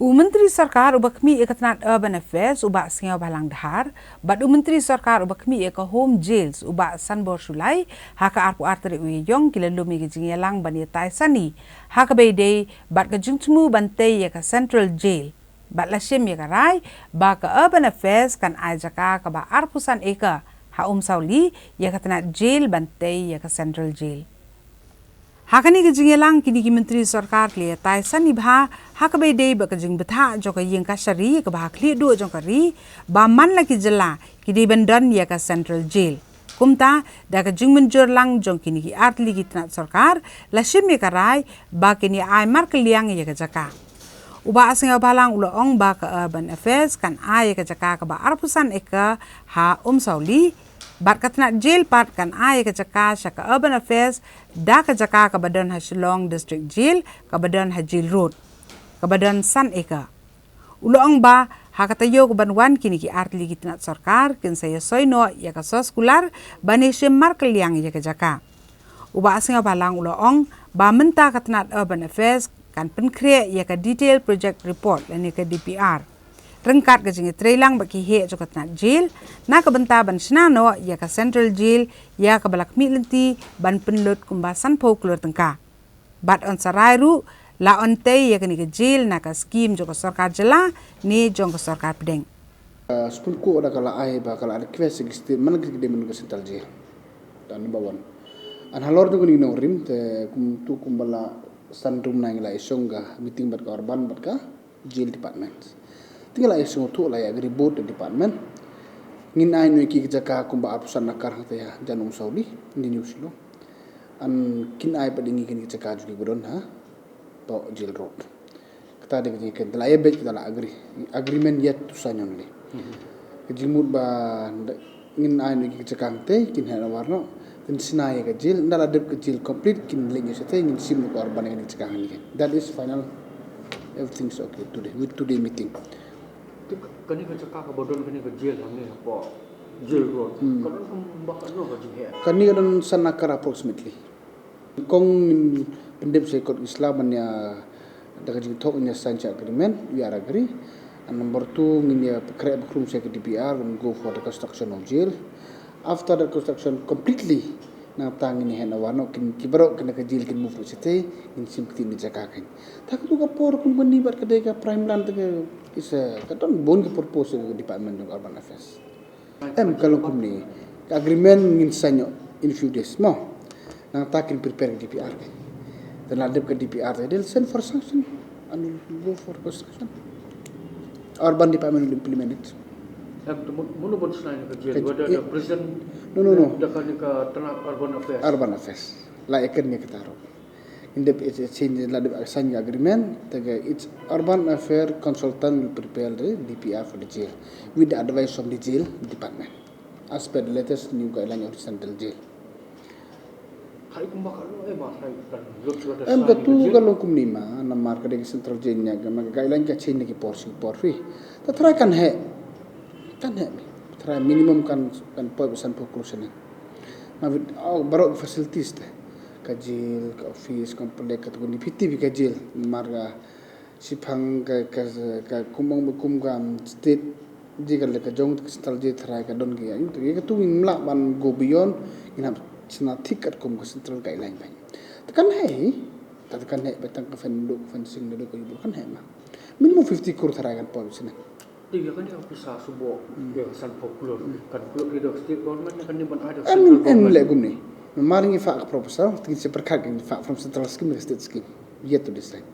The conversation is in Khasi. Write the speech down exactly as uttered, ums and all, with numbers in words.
U Myntri Sorkar uba khmih ïa ka tnat Urban Affairs u Bah Sniawbhalang Dhar bad u Myntri Sorkar uba khmih ïa ka Home Jails u Bah Sanbor Shullai ha ka arphew ar tarik u Ïaïong ki la lum ïa ka jingïalang ban ïatai sani ha kaba ïadei bad ka jingthmu ban tei ïa ka Central Jail. Bad la shim ïa ka rai ba ka Urban Affairs kan ai jaka kaba arphew san acre ha Umsawli ïa ka tnat jail ban tei ïa ka Central Jail. Ha kane ka jingïalang kine ki myntri sorkar ki la ïatai sani bha ha kaba ïadei bad ka jingbthah jong ka ïing kashari kaba ha khlieh duh jong ka ri ba man la ki jylla ki dei ban don ïa ka Central Jail. Kumta da ka jingmynjur lang jong kine ki artylli ki tnat sorkar la shim ïa ka rai ba kin ïa ai markylliang ïa ka jaka. U Bah Sniawbhalang u la ong ba ka Urban Affairs kan ai ïa ka jaka kaba arphew san acre ha Umsawli bad ka tnat jail pat kan ai ïa ka jaka sha ka Urban Affairs da ka jaka kaba don ha Shillong District Jail kaba don ha Jail Road kaba don san acre. U la ong ba ha ka taïew kaban wan kine ki artylli ki tnat sorkar kin sa ïasoi noh ïa ka soskular ban ïashim markylliang ïa ka jaka. U Bah Sniawbhalang u la ong ba mynta ka tnat Urban Affairs kan pynkhreh ïa ka Detail Project Report lane ka D P R ryngkat ka jingïatreilang bad ki heh jong ka tnat jail na ka bynta ban shna noh ïa ka Central Jail ïa kaba la khmih lynti ban pynlut kumba sanphew klur tyngka. Bad yn sa rai ruh la yn tei ïa kane ka jail na ka skim jong ka sorkar jylla ne jong ka sorkar pdeng. Supreme Court da ka la ai ba ka la request ïa ki state man ki dei man ka Central Jail. Da number one. Yn halor jong kane ka nongrim te kumta kumba la san rum na ngi la ïashong ka meeting bad ka Urban bad ka Jail Department. Te ngi la ïashong thuh la ïa agree both department. Ngin ai noh ïa ki ka jaka kumba arphew san acre hangta ïa jan Umsawli, jan New Shillong. Yn kin ai pat ïa ngi kane ka jaka jong ki ba don ha Jail Road. Kata dei ka jingkren, te la ïa beit, te la agree. Agreement yet to sign only. Ka jingmut ba ngin ai noh ïa ki ka jaka hangta, kin heh na war noh. Kin shna ïa ka jail, ynda la dep ka jail complete, kin leit noh shatei, ngin shim noh ka Urban ïa ka jaka hangne. That is final. Everything is okay today, with today meeting. Te kane ka jaka kaba don kane ka jail hangne hapoh Jail Road. Hmm. Ka don kumba katno ka jingheh? Kane ka don san acre approximately. Kong ngin pyndep sha kot ki sla ban ïa da ka jingthoh ngin ïa sign sha agreement, we are agree. And number two, ngin ïa khreh bakhlum sha ka D P R, we'll go for the construction of jail. After the construction completely, nangta ngin ïa heh na war noh, kin ki baroh kin na ka jail kin move noh shatei, ngin shim kti na jaka kan. Ta katu ka por kum kane bad ka dei ka prime land te ka is a, ka don bun ki purpose ka department jong Urban Affairs. Em, ka long kumne. Ka agreement ngin sign in few days mo. Nangta kin prepare ka D P R. Te la dep ka D P R te they'll send for sanction and we'll go for construction. Urban Department will implement it. Em, te mun-, mano ban sign ka jail? Ka whether the prison, no, no, no. Da kane ka tnat Urban Affairs. Urban Affairs. La ïakren ïa kata ruh. In the, it's, it's in the, la dep sign agreement, te ka, it's Urban Affair consultant will prepare the D P R for the jail with the advice from the jail department as per the latest new guideline of the central jail. Hai kumba ka long, eh, ma, hai kan lut lut. Em, ka tu ka long kumne ma, namar ka dei ka central jail ïa ka, ma ka guideline ka change na ki por shi por hi. Ta tharai kan heh. Kan heh mi. Tharai minimum kan, kan poi ba sanphew klur shaneng. Namar, oh, baroh facilities te. Ka jail, ka office, complex, katu kane phi tip hi ka jail. Namar ka shiphang ka, ka, ka kum ong ba kum ka state jail ka la ka jong ka central jail tharai ka don ka ïa. Ïa katu ngim lah ban go beyond, ngin hap shna thik katkum ka central guideline bha. Te kan heh hi, te kan heh ba tang ka fen duh, ka fencing duh, ka ïuh kan heh ma. Minimum fifty crore tharai kan poi shaneng. Te ïa kane ka pisa suboh, hmm, ïa ka sanphew klur, hmm, kan kloi da ka state government ne kan ym ban ai da ka central government? Em, em leh kumne. Namar ngi file ka proposal, te ngin sa pyrkhat ngi file from central scheme ne state scheme. Yet to decide.